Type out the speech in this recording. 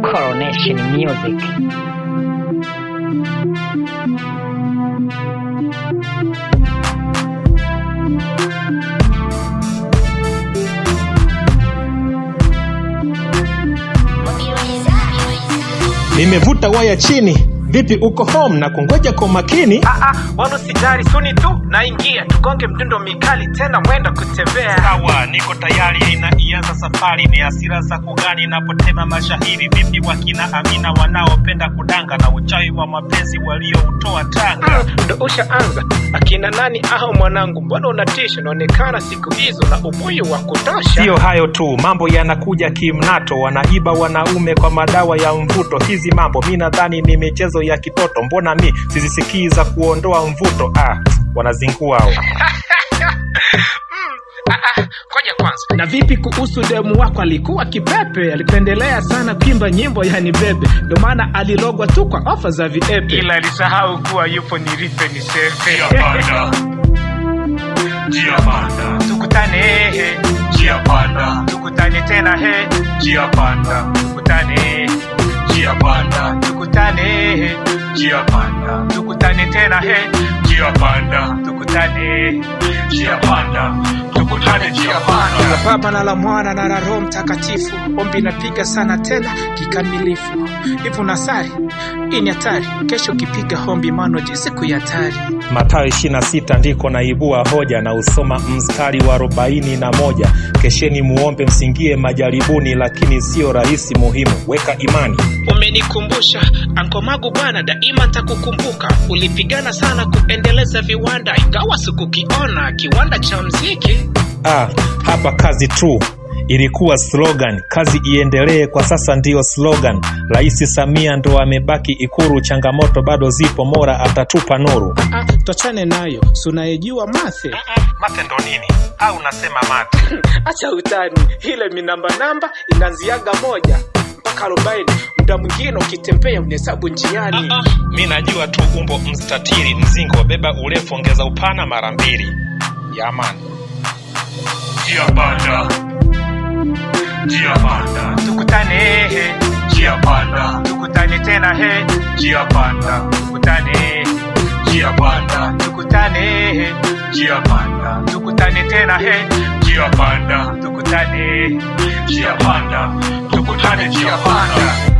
Coronation Music. Nimevuta waya chini, vipi uko home na kungoja kwa makini? Wala usijali, suni tu naingia, tugonge mdundo mikali tena mwenda kutembea. Sawa, niko tayari na ianza safari, ni hasira za kugani napotema mashahiri. Vipi wakina Amina wanaopenda kudanga na uchawi wa mapenzi walioutoa Tanga? Ndo ushaanza akina nani aho mwanangu, mbona unatisha? Naonekana siku hizo na ubuyu wa kutosha. Sio hayo tu, mambo yanakuja kimnato, wanaiba wanaume kwa madawa ya mvuto. Hizi mambo mi nadhani ni michezo ya kitoto, mbona mi sizisikii za kuondoa mvuto? Wanazingua hao. Ngoja kwanza. Na vipi kuhusu demu wako? Alikuwa kipepe, alipendelea sana kuimba nyimbo yani bebe, ndo maana alilogwa tu kwa ofa za viepe, ila alisahau kuwa yupo niripe nisepe. Njia panda, Tukutane he, njia panda, tukutane tena he, njia panda, tukutane, njia panda, tukutane he, njia panda, tukutane tena he, njia panda, tukutane. njia panda, tukutane njia panda. La Baba na la Mwana na la Roho Mtakatifu, ombi napiga sana tena kikamilifu. Hivi nasari hii ni hatari, kesho ukipiga hombi mano siku ya hatari. Mathayo 26 ndiko naibua hoja na usoma mstari wa 41. Kesheni muombe msingie majaribuni, lakini sio rahisi, muhimu weka imani. Umenikumbusha ankomagu bwana, daima ntakukumbuka. Ulipigana sana kuendeleza viwanda, ingawa sikukiona kiwanda cha mziki. Hapa kazi tu ilikuwa slogan, kazi iendelee kwa sasa ndiyo slogan. Rais Samia ndo amebaki Ikuru, changamoto bado zipo, Mora atatupa nuru. Tuachane nayo, sunayejua mathe. Mate ndo nini? Au unasema mate? Acha utani, ile minamba namba inaanziaga 1 mpaka 40. Muda mwingine ukitembea unahesabu njiani. Mi najua tu umbo mstatili, mzingo beba urefu ongeza upana mara 2. Yaman. Njia panda, njia panda, Tukutane he, njia panda, tukutane tena he, njia panda, tukutane, njia panda, tukutane he, njia panda, tukutane tena he, njia panda, tukutane. njia panda, tukutane njia panda.